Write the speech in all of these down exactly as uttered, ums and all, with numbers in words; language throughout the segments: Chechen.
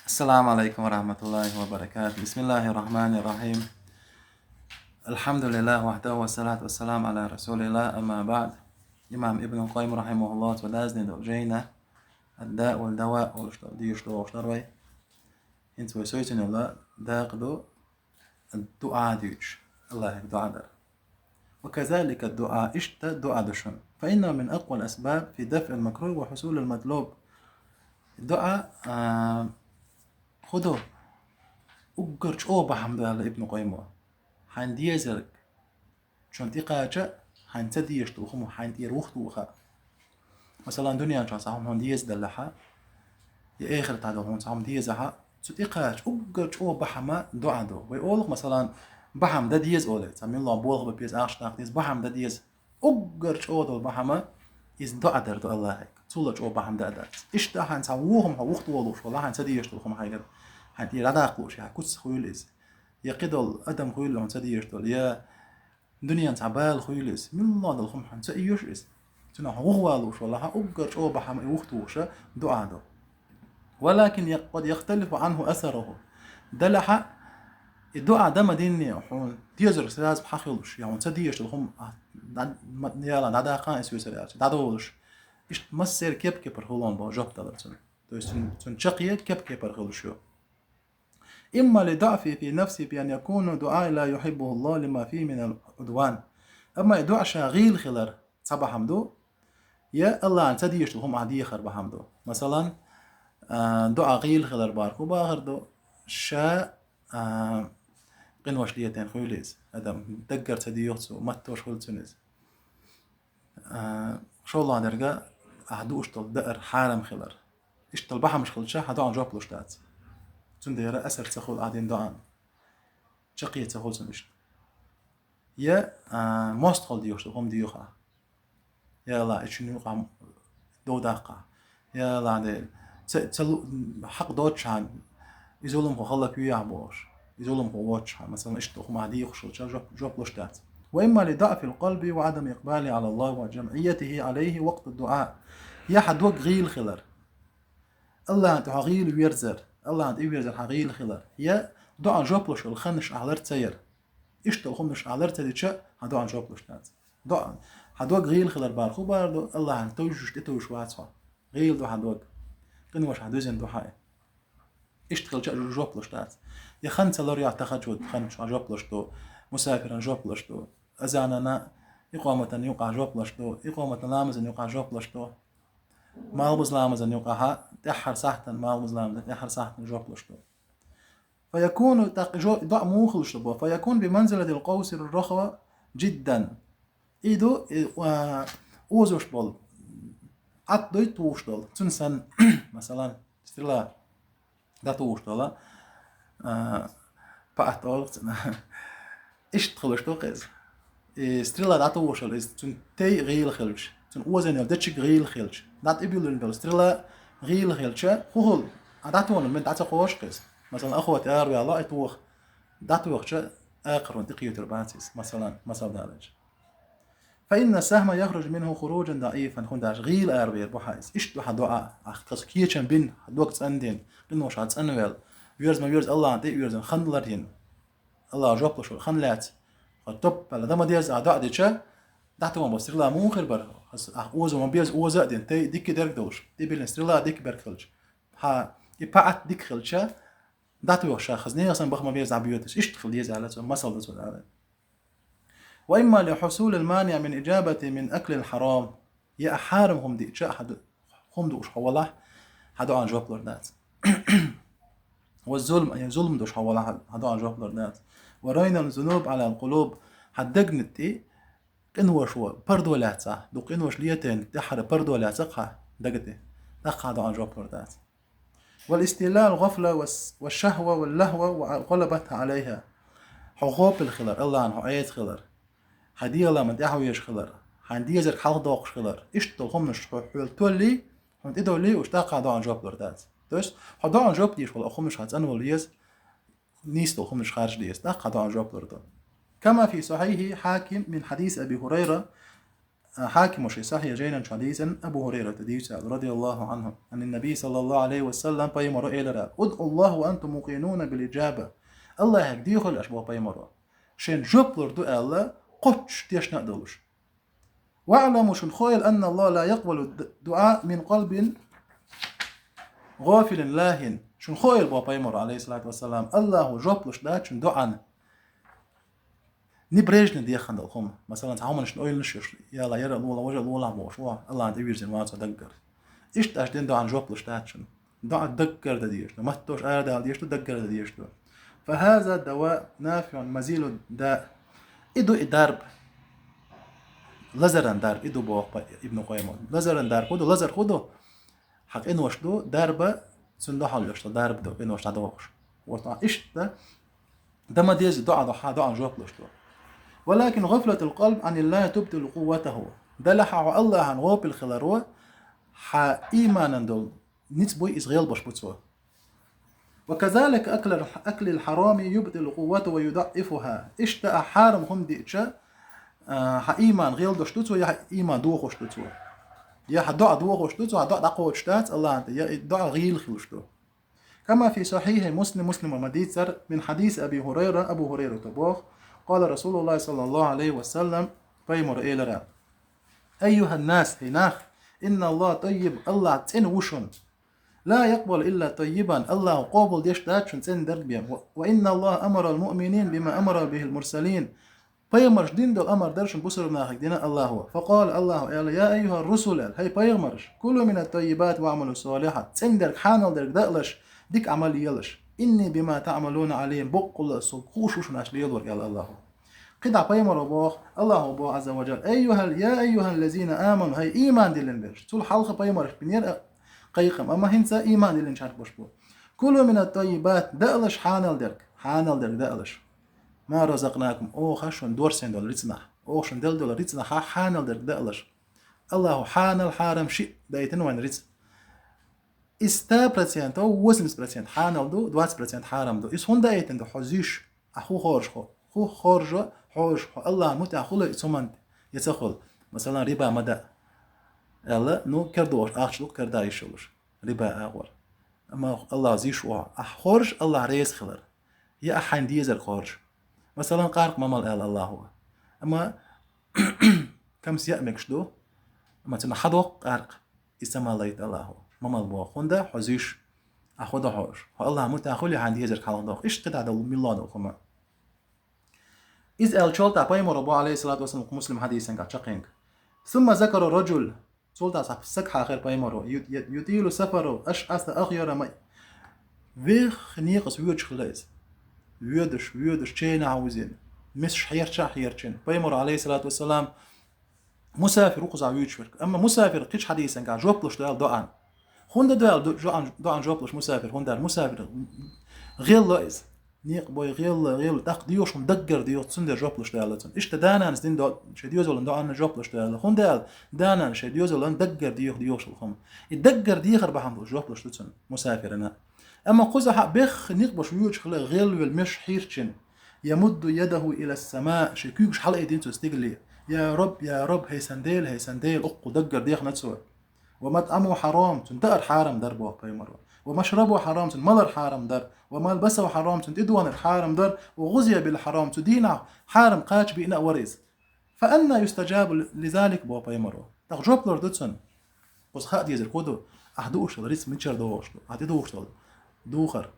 السلام عليكم ورحمة الله وبركاته. بسم الله الرحمن الرحيم. الحمد لله وحده والصلاة والسلام على رسول الله، أما بعد. Имам Ибн Къаййим рахьимахуллахӀ цо яздаь долу жайна, ад-Даъ вад-Даваъ олуш долу, дийш долуш дар вай. ХӀинца вай сецна йолу дакъа ду дуӀа дуьйцуш, Аллахье дуӀа дар. وكذلك الدعاء, иштта дуӀа ду шуна. فإنه من أقوى الأسباب في دفع المكروه وحصول المطلوب. ДуӀа, а, хӀун ду, уггар чӀогӀа бахьана ду аьлла Ибн Къаййимо. Хьайна дезарг чунна тӀекхача, хьайна ца дезаш долу хӀума хьайна тӀера вухтуха. Масалан, дуьнен чохь цхьа хӀума хьуна деза делахь, я эхартахь долу хӀума цхьа хӀума дезахь, цу тӀекхача уггар чӀогӀа бахьана дуӀа ду. Вай олу-кх, масалан, бахьана дан деза олий, цхьа муьлхха болх бан беза, ахча даккха деза, бахьана дан деза. Уггар чӀогӀа долу бахьана иза дуӀа дар ду Аллахье. Цул а чӀогӀа бахьана дан а дац. Иштта хьайна цхьа вон хӀума хьо вухтаволуш валахь, хьайна ца дезаш долу хӀума хьайгара, хьайна тӀера дӀадаккха лууш, я куц хуьлу иза, я кхидолу адам хуьлу хьуна ца дезаш долу, я дуьнен цхьа бала хуьлу иза, муьлхха долу хӀума хьуна ца оьшу иза. Цунах хьо вухвалуш валахь, уггар чӀогӀа бахьана и вухтуха дуӀа ду. ولكن يق-، قد يختلف عنه أثره. Делахь, и дуӀа дан ма динне, хьуна дезарг сразу хьахуьлуш, я хьуна ца дезаш долу хӀума, а, дӀа-, ма-, яла дӀадаккха а соьсар аьлча, дӀадолуш. Иштта массеран кеп-кепара хуьлу боху жоп далар цунна. То есть цун, цун чаккхе кеп-кепара хуьлуш ю. إما لضعفه في نفسه بأن يكون دعاء لا يحبه الله لما فيه من العدوان. Амма и дуӀа ша гӀийла хилар цхьа бахьана ду, я Аллахьна ца дезаш долу хӀума ахь дехар бахьана ду. Масалан, а, дуӀа гӀийла хилар бахьана хӀун бахар ду, ша, а, къинош летийна хуьлу иза адам, даггара ца доьху цо, маттош хуьлу цунна иза. А, шолгӀа дерг ахь дууш долу даар хьарам хилар. Иштта долу бахьанаш хилча, хьан дуӀан жоп луш дац. Цундела асар ца хуьлу ахь дина дуӀан. Чаккхе ца хуьлу цунна иштта. Я, а, мостагӀалла доьхуш долу хӀума доьху ахь. Я Аллахь, и цуьнан юкъахь дов даккха ахь. Я Аллахь Дела, ца, ца лу-, хьакъ доцучу хьан, и зуламхо хӀаллаквехьа бохуш. И зуламхо воцучу хьан, масалан, иштта хӀума ахь дехаш хилча, жоп, жоп луш дац. وإما لضعف القلب وعدم إقباله على الله وجمعيته عليه وقت الدعاء. Я хьан дог гӀийла хилар. Аллахьна тӀе хьо гӀийла верзар, Аллахьна тӀе верзар хьан гӀийла хилар. Я дуӀан жоп луш йолу ханаш ахь лар ца яр. Иштта долу хӀуманаш ахь лар ца дича, хьан дуӀан жоп луш дац. ДуӀа, хьан дог гӀийла хилар бахьана хӀун бахар ду, Аллахьна товжуш, тӀетовжуш вац хьо. ГӀийла ду хьан дог. Къинош ахь дуьзина ду хьан. Иштта хилча а жоп луш дац. Я хан ца лоръяхь тахаджуд, хан чохь жоп луш ду, мусафиран жоп луш ду, азанана икъоматан юкъахь жоп луш ду, икъоматан ламазан юкъахь жоп луш ду, малхбуза ламазан юкъахь, тӀаьххьара сахьтан, малхбуза ламазан тӀаьххьара сахьтан жоп луш ду. فيكون, тӀаккха жо-, доӀа муха луш ду бо? فيكون بمنزلة القوس الرخو جدا. И ду, и, а, озош болу, атта дуй тухуш долу. Цуьнан санна, масалан, стрела дӀатухуш долу, а, паат олу цунах. Иштта хуьлуш ду-кх иза. И стрела дӀатухуш йолу иза, цуьнан тей гӀийла хилча, цуьнан озийна йолу дечиг гӀийла хилча, дӀатӀебиллина йолу стрела гӀийла хилча, хӀун хуьлу? А дӀатухуш меттиг дӀа ца кхочу-кх иза. Масалан, охоте араваьлла, и тоха дӀатухуча, акхарон тӀекхетар бац иза, масалан, масал далийча. فإن السهم يخرج منه خروجا ضعيفا, хӀунда аьлча гӀийла аравер бу хьан иза. Иштта ду хьан доӀа, ахь кхин кечам бина, хьан дог цӀанбина, къинош хьан цӀанвелла, верза ма верза Аллахьна тӀе а верзина, хан ларйина, Аллахьа жоп луш волу хан лаьцна, хьо топ аьлла дан ма деза ахь доӀа дича, дӀатухуш болу стрела муха хир бара? Ахь озо ма беза оза а дина, тей дика дерг долуш, тӀебиллина стрела дика берг хилча, хьан и паат дика хилча, дӀатухуш ша хаза нехан санна баха ма беза дӀабоьдуш. Иштта хила деза аьлла цо, масал ду цо аьлла. وإما لحصول المانع من إجابته من أكل الحرام. Я ахь хьарам хӀума диъча а хьан ду-, хӀума дууш хьо валахь, хьан доӀан жоп лур дац. والظلم, я зулам деш хьо валахь, хьан доӀан жоп лур дац. ورين الذنوب على القلوب, хьан дегнаш тӀе къиношо пардо лаьцахь, дукха къинош летийна, тӀаьххьара пардо лаьцахь хьан дега тӀе, тӀаккха хьан доӀан жоп лур дац. والاستيلاء الغفلة والس-, والشهوة واللهو وغلبتها عليها. Хьо гӀопал хилар, Аллахьна хьо Ӏеса хилар, хьан дегӀан ламаз тӀаьхьавеш хилар, хьайна дезарг хьалхадоккхуш хилар, иштта долу хӀуманаш хьо хьоьлла толлий, хьуна тӀедовлий, уьш тӀаккха хьан доӀан жоп лур дац. То есть, хьо доӀан жоп деш волу хӀуманаш хьан цӀанвала веза, нийса долу хӀуманаш харжа деза, тӀаккха хьан доӀан жоп лур ду. كما في صحيح حاكم من حديث أبي هريرة, Хьакима ший сахьихь жайнан чу хьадийцина, Абу Хурайрата дийцар, радияллаху анху, ан ан-Наби саллаллаху алейхи ва саллам, пайхамара элира: «ادعوا الله وأنتم موقنون بالإجابة». Аллахьага дехийла аша, боху пайхамара, шен жоп лур ду аьлла, кхоччуш тешна а долуш. «واعلموا», шуна хойла, «أن الله لا يقبل الدعاء من قلب غافل لاهٍ». Шуна хойла, боху пайхамара, алейхиссалату вассалам, Аллахьо жоп луш дац шун доӀан небрежно дехна долу хӀума. Масалан, цхьа хӀуманашна ойланаш йолуш, яла яра а лолахь, важа а лолахь бохуш ву, Аллахьна тӀевирзина вац цо даггара. Иштта аша дина доӀан жоп луш дац шуна. ДоӀа даггара дан дезаш ду, матташа арадаьлла дезаш ду, даггара дан дезаш ду. «فهذا دواء نافع مزيل الداء». И ду и дарба. Лазаран дарба и ду боху Ибн Къаййима. Лазаран дарба хӀун ду? Лазар хӀун ду? Хьан къинош ду, дарба, цунна дуьхьал йолуш ду, дарба ду, къинош дӀадохуш. Вот, а, иштта, дан ма деза доӀа ду, хьан доӀан жоп луш ду. «ولكن غفلة القلب عن الله تبطل قوته». Делахь хьо Аллахьан гӀопил хиларо, хьан ийманан долу ницкъ буй иза гӀелбеш бу цо. «وكذلك أكل، أكل الحرام يبطل قوته ويضعفها». Иштта а хьарам хӀума диъча, а, хьан ийман гӀелдеш ду цо, я хьан ийман дохуш ду цо. Я хьан доӀа дохуш ду цо, хьан доӀа дӀакхочуш дац Аллахьан тӀе, я и доӀа гӀийла хилуш ду. «كما في صحيح مسلم», Муслима ма-дийццара, «من حديث أبي هريرة», Абу Хурайрата боху: «قال رسول الله صلى الله عليه وسلم», пайхамара элира: «أيها الناس», хӀей нах, «إن الله طيب», Аллахь цӀена ву шуна. «لا يقبل إلا طيبا», Аллахьо къобалдеш дац шуна цӀена дерг бен. «و، وإن الله أمر المؤمنين بما أمر به المرسلين». Пайхамарш дина долу амар дара шуна бусалба нахе дина Аллахьо. «فقال», Аллахьо аьлла: «يا أيها الرسل», аьлла, хӀей пайхамарш, «كلوا من الطيبات واعملوا صالحا». ЦӀена дерг, хьанал дерг даалаш, дика Ӏамал елаш. «إني بما تعملون عليم», боккъалла а со хууш ву шуна аша лелорг, аьлла Аллахьо. КхидӀа пайхамаро боху, Аллахьо боху, Ӏазза ва Жалла: «أيها ال، يا أيها الذين آمنوا», хӀей, ийман диллина берш. Цул хьалха пайхамарш бинера кхайкхам, амма хӀинца ийман диллинчарах баш бу. «كلوا من الطيبات», даалаш хьанал дерг, хьанал дерг даалаш. «ما رزقناكم», оха шуна дорсина долу рицкъанах, оха шуна делла долу рицкъанах хьанал дерг даалаш. Аллахьо хьанал, хьарам шиъ дайтина вайн рицкъ. Иза сто процентов, восемьдесят процент хьанал ду, двадцать процент хьарам ду. Иза хӀунда дайтина ду, хьо зуьйш, ахь хӀун хоржу хьо? ХӀун хоржу хьожуш хьо Аллахьан муьтӀахь хуьлу и цу хӀуманна, я ца хуьлу? Масалан, риба ма даа, аьлла, ну, кердо ахча ду-кх керда йиш йолуш, риба агӀор. Амма Аллахь зуьйш ву хьо. Ахь хоржу Аллахь реза хилар, я ахь хьайна дезарг хоржу? Масалан, къаркъа ма мала, аьлла Аллахьо. Амма камс яа мегаш ду, амма цунах хьадоккху къаркъа. Иза ца малайта Аллахьо, ма мала боху, хӀунда хьо зуьйш, ахь хӀун ду хьожуш? Хьо Аллахьан муьтӀахь хуьлий, хьайна дезарг хьалха доху? Иштта кхидӀа долу милла долу хӀума. Иза аьлла чолтӀа пайхамаро боху, Ӏалайхиссалату вассалам, Муслим хьадисангахь чаккхенга: «ثم ذكر رجل», цолтӀа цхьа стаг хьахийра пайхамаро, ю-, ю-, «يطيل سفره أشعث أغبر م-», вехха некъаца воьдуш хилла иза. Воьдуш, воьдуш, ченахь вузийна, мисаш хьерча а хьерчина. Пайхамаро, Ӏалайхиссалату вассалам, мусафир ву кхузахь вуьйцуш верг. Амма мусафир кхечу хьадисангахь жоп луш ду аьлла доӀан. ХӀунда ду аьлла ду-, жоӀан-, доӀан жоп луш мусафир? ХӀунда аьлла мусафир гӀелло иза. Некъ бой гӀелла, гӀелла, тӀаккха доьхуш хӀума даггара доьху, цундела жоп луш ду аьлла цунна. Иштта да-нанас дина до-, шайн доьзална доӀанна жоп луш ду аьлла. ХӀунда аьлла да-нана шайн доьзална даггара доьху, доьхуш хӀума. И даггара дехар бахьана долуш жоп луш ду цунна мусафирана. Амма кхузахь а бехха некъ беш воьдуш хилла, гӀелвелла, мисаш хьерчина. «يمد يده إلى السماء», шен куьйгаш хьалаайдина цо стигале. «يا رب، يا رب», хӀей сан Дела, хӀей сан Дела, уккху даггара дехна цо. «ومطعمه حرام», цуьнан даар хьарам дара боху пайхамаро. «ومشربه حرام», цуьнан малар хьарам дара. «وملبسه حرام», цуьнан тӀедонар хьарам дара. «وغذي بالحرام», цу дийнахь хьарам кхача биъна а вара иза. «فأنى يستجاب لذلك», боху пайхамаро. ТӀаккха жоп лур ду цунна. Кхуза хаа дезарг хӀун ду? Ахь дууш долу рицкъ мичара догӀуш ду? Ахь тӀедугӀуш долу духар,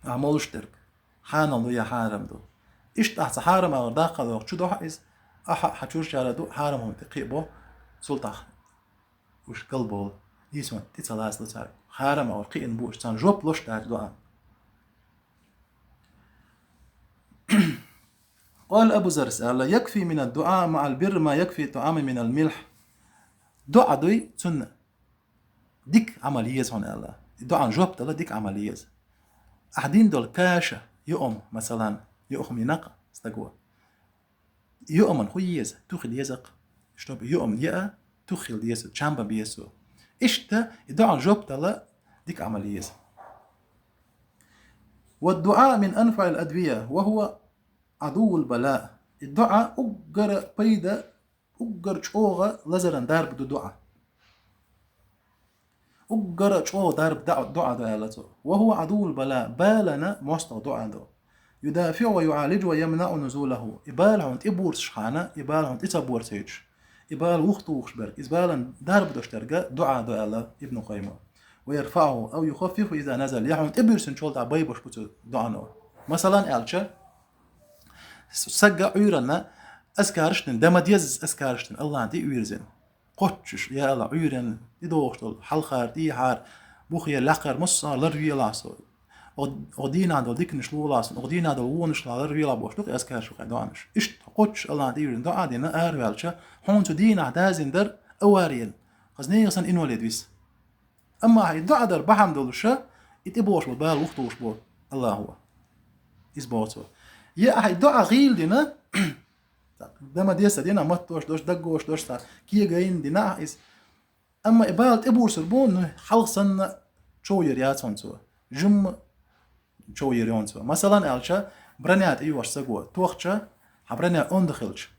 ахь молуш дерг, хьанал ду я хьарам ду? Иштта ахь цхьа хьарам агӀор даккха а дохуш, чу дохьу иза, ахьа а, хьан чуьрачара а ду хьарам хӀума тӀе кхиа бо, цул тӀаьхьа уьш галболу, нийсонан тӀе ца лацало цара. Хьарам агӀор кхиъна бу уьш, царна жоп луш дац доӀан. قال أبو ذر, аьлла: «يكفي من الدعاء مع البر ما يكفي الطعام من الملح». ДоӀа дуй, цунна дика Ӏамал еза хьуна аьлла. И доӀан жоп дала дика Ӏамал еза. Ахь дина долу каша, юург, масалан, юург йина-кх стага. Юургана хӀун еза? Тух деза-кх. Чтобы юург яа, тух хила деза, чам бан беза цо. Иштта и доӀан жоп дала дика Ӏамал еза. «والدعاء من أنفع الأدوية وهو عدو البلاء». И доӀа уггара пайда Уггар чӀогӀа лазаран дарба ду дуӀа. Уггар чӀогӀа дарба да-, дуӀа ду аьлла цо. وهو عدو البلاء, балана мостагӀа дуӀа ду. يدافع ويعالج ويمنع نزوله. И бала хьуна тӀебурсаш хана, и бала хьуна тӀе ца бурсийча, и бала вухтухуш берг, иза балан дарба деш дерг дуӀа ду аьлла Ибн Къаййима. ويرفعه أو يخففه إذا نزل. Я хьуна тӀебуьрсинчул тӀехьа байбеш бу цу дуӀано. Масалан аьлча, с-, сага Ӏуьйранна азкараш дина, дама деза азкараш дина, Аллахьан тӀе а вирзина. Кхоччуш, я Аллахь, Ӏуьйранна, тӀедогӀуш долу хьалхара, тӀехьара, бухера, лакхара, массара ларвелахь со. Оха, оха дийнахь долу диканаш лолахь со, оха дийнахь долу вонаш ларвелахь бохуш ду-кх азкараш ву кхин доӀанаш. Иштта кхоччуш Аллахьан тӀе а вирзина дуӀа а дина, араваьлча, хьуна цу дийнахь дазийна дар аварийна, хаза нехан санна инвалид виса. Амма ахьа и дуӀа дар бахьана долуша, и тӀебогӀуш болу бала вухтуш бу Аллахьо. Иза боху цо. Я ахьа и дуӀа гӀийла дина, дама деза ца дина, маттош дош, даггош дош ца, кегайна дина ахьа иза. Амма и бала тӀебурсур бу, ну, хьалха санна чов йир яц хьуна цо. Жимма чов йир йону цо. Масалан аьлча, броня тӀе йоьхуш саго, тохча, хьан броня онда хилча,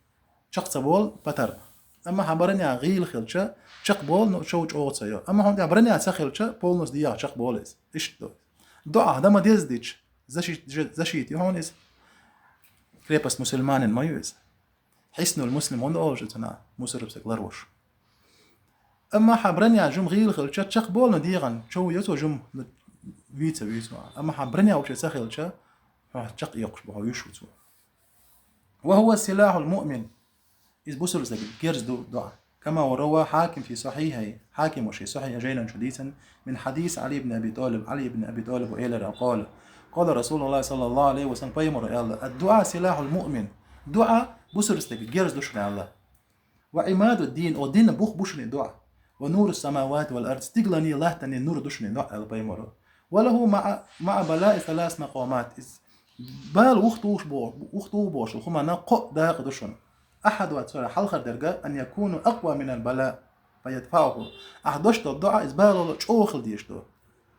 чекх ца болу патар. Амма хьан броня гӀийла хилча, чекх болу, ну, чов чӀогӀа ца йо. Амма хьуна тӀехь броня ца хилча, полностью дегӀах чекх болу иза. Иштта ду. ДоӀа дама деза дича, защит-, же-, защита ю хьуна иза. Крепость мусульманин ма ю иза. Хьиснул муслим хӀунда олуш ю цунах, мусарбсаг ларвуш. Амма хьан броня жим гӀийла хилча, чекх болу, ну, дегӀан чов йо цо жим, ну, вийца, вийца. Амма хьан броня вообще ца хилча, хьо чекх эккхуш бу, хьо вуьйш ву цо. وهو سلاح المؤمن. Иза бусалба стеган герз ду дуӀа. كما روى حاكم في صحيحه. Хьакима шен сахьихь жайнан чу дийцина, من حديث علي بن أبي طالب, Ӏали ибн Аби ТӀалиба элира, قال: قال رسول الله صلى الله عليه وسلم, пайхамара аьлла: الدعاء سلاح المؤمن. ДуӀа бусалба стеган герз ду шуна аьлла. وعماد الدين, о динан бух бу шуна и дуӀа. ونور السماوات والأرض, стигланний латтанний нур ду шуна и дуӀа аьлла пайхамара. وله مع، مع البلاء ثلاث مقامات. Иза бала вухтуш бо-, вухтуш болуш хӀуманна кхо дакъа ду шуна. أحدها, царах хьалхара дерг, أن يكون أقوى من البلاء فيدفعه. Ахьа деш долу дуӀа иза балал чӀогӀа хила дезаш ду.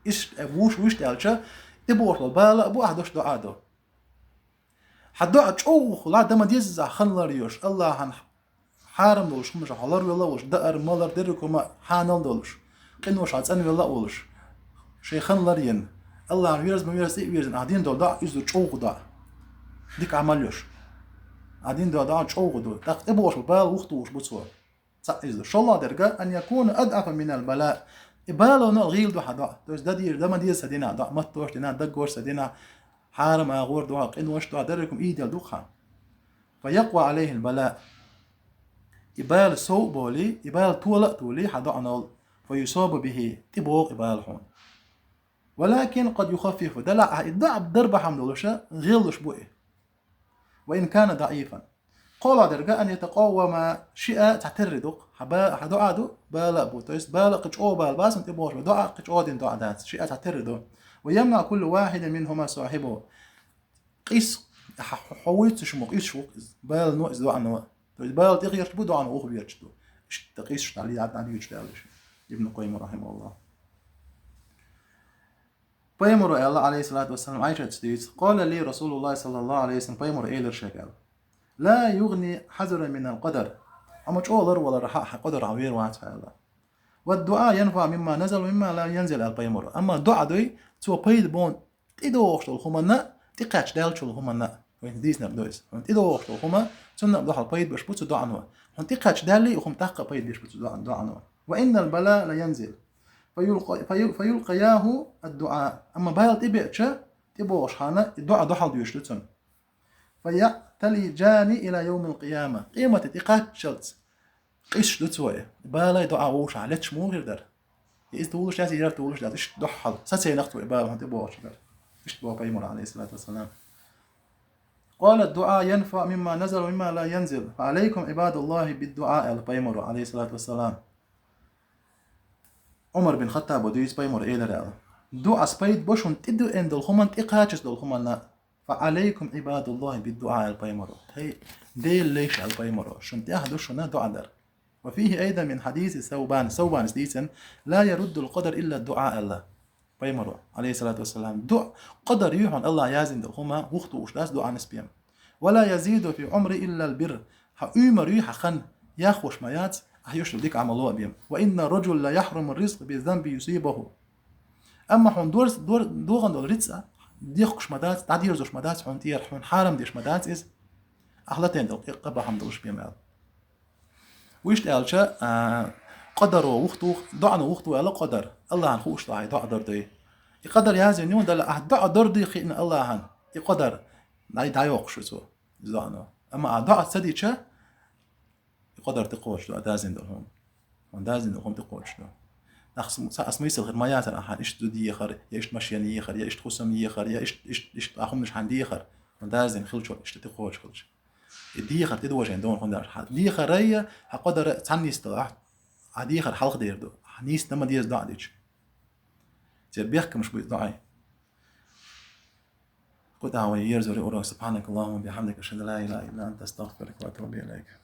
Иштта, э, вуш, вуьшта аьлча, тӀебогӀуш болу бала а бу ахьа деш дуӀа ду. Хьан дуӀа чӀогӀа хила, дама дезза хан лар йош, Аллахьан хьарам долуш хӀуманаш хьо ларвелла а волуш, даар, малар, дерриг хӀума хьанал долуш, къинош хьо цӀанвелла а волуш, шайн хан лар йина, Аллахьан вирза ма вирза тӀе а вирзина, ахьа дина долу дуӀа иза ду чӀогӀа дуӀа. Дика Ӏамал йош. Ахьа дина долу дуӀа чӀогӀа ду. ТӀаккха тӀебогӀуш бу бала вухтуш бу цо. Цхьаъ иза ду. ШолгӀа дерг, أن يكون أضعف من البلاء. И балонал гӀийла ду хьан дуӀа. То есть дадийр, дама деза ца дина дуӀа, маттош дина, даггош ца дина, хьарам агӀор дуӀа, къинош дуӀа, дерриг хӀума ийдел ду хьан. فيقوى عليه البلاء. И бала сов а болий, и бала тола а толий хьан дуӀанал, فيصاب به, тӀебогӀу и бала хьуна. ولكن قد يخفف, делахь а и дуӀа дар бахьана долуша, гӀеллуш бу и. وإن كان ضعيفا. КхоалгӀа дерг, أن يتقوم, шиъ а цхьатерра ду-кх, хьан ба-, хьан дуӀа ду, бала а бу. То есть бала кхин чӀогӀа бала бацахь, тӀебогӀуш бу, дуӀа кхин чӀогӀа дина дуӀа дац, шиъ а цхьатерра ду. ويمنع كل واحد منهما صاحبه. Къийс, хьо, хьо вуьйцуш мо, къийсаш ву-кх иза, балано а, иза дуӀано а. То есть бала тӀехьарча бу, дуӀано ухаберча ду. Иштта къийсаш дӀа-, дӀа-, дӀадуьйцуш даьлла иштта. Ибн Къаййима, рахьимахуллахӀ. Пайхамара аьлла, Ӏалайхиссалату вассалам, Ӏайшата дийцина: قال لي رسول الله صلى الله عليه وسلم, пайхамара элира шега аьлла: لا يغني حذر من القدر. Амма чӀогӀа ларвалар хьан къадар хьан вер вац хьан аьлла. والدعاء ينفع مما نزل ومما لم ينزل, аьлла пайхамара. Амма дуӀа дуй, цо пайда бу тӀедогӀуш долу хӀуманна, тӀекхаьчча даьллачу хӀуманна. Вайна дийцинарг ду иза. Хьуна тӀедогӀуш долу хӀума, цунна дуьхьал пайда беш бу цу дуӀано. Хьуна тӀекхаьчча даьллий, хӀума тӀаккха пайда беш бу цу дуӀа-, дуӀано. وإن البلاء لينزل فيلقى-، في-، فيلقياه الدعاء. Амма бала тӀебеача, тӀебогӀуш хьана, и дуӀа дуьхьал доьшуш ду цунна. فيعتلجان إلى يوم القيامة. Къематде тӀекхаччалц къийсаш ду цо и. Балай дуӀа вовшахь леташ муха хир дара? Я иза тулуш яц, я яр тулуш яц, иштта дуьхьал. Сацийнакх цо и бала хьуна тӀебогӀучу дара. Иштта боху пайхамара, Ӏалайхиссалату вассалам. قال الدعاء ينفع مما نزل ومما لم ينزل. فعليكم عباد الله بالدعاء, аьлла пайхамара, Ӏалайхиссалату вассалам. Ӏумар бин Хаттаба дуьйцу пайхамара элира аьлла: дуӀас пайда бу шуна тӀедеана долу хӀуманна, тӀекхачаза долу хӀуманна. فعليكم عباد الله بالدعاء, аьлла пайхамара. ХӀей, Делан лайш, аьлла пайхамара, шуна тӀехь ду шуна дуӀа дар. وفيه أيضا من حديث ثوبان, Саубанас дийцина: لا يرد القدر إلا الدعاء, аьлла пайхамара, Ӏалайхиссалату вассалам. ДуӀа, къадар ю хьуна, Аллахьа яздина долу хӀума вухтуш дац дуӀанна бен. ولا يزيد في العمر إلا البر. Хьан уьймар юй, хьан хан, яхош ма яц, ахь йиш йолу дика Ӏамал ло а бен. «وإن الرجل ليحرم الرزق بالذنب يصيبه». Амма хьуна дор-, дор-, догӀун долу рицкъа дехкаш ма дац, дӀадерзош ма дац хьуна тӀера, хьуна хьарам деш ма дац иза, ахь латийна долу къа бахьана долуш бен аьлла. Вуьшта аьлча, а, къадаро вухту, доӀано вухту аьлла къадар. Аллахьан хууш ду ахь и доӀа дар дуй. И къадар яздина ю, Далла ахь доӀа дар дуй хиъна Аллахьан, и къадар дӀай-, дӀайоккхуш ву цо, иза доӀано. Амма ахь доӀа ца дича, и къадар тӀекхочуш ду, а даздина долу хӀума. Хьуна даздина долу хӀума тӀекхочуш ду. Нах см-, ца а смысл хир ма яцара, ахьа иштта зуда ехар, я иштта машена ехар, я иштта хӀусам ехар, я иштта, иштта, иштта а хӀуманаш хьан дехар. Хьуна даздина хилчо иштта тӀекхочуш хилча. И дехар тӀедожийна дона хӀунда аьлча, хьан дехарай, хьан къадарай цхьаьна нисдала ахь, хьан дехар хьалха дер ду. Ахь нийса ма деза доӀа дича. Церан бехкамаш бу и доӀай. КхидӀа вай ерзор урок. سبحانك اللهم وبحمدك، أشهد أن لا إله إلا أنت، أستغفرك وأتوب إليك.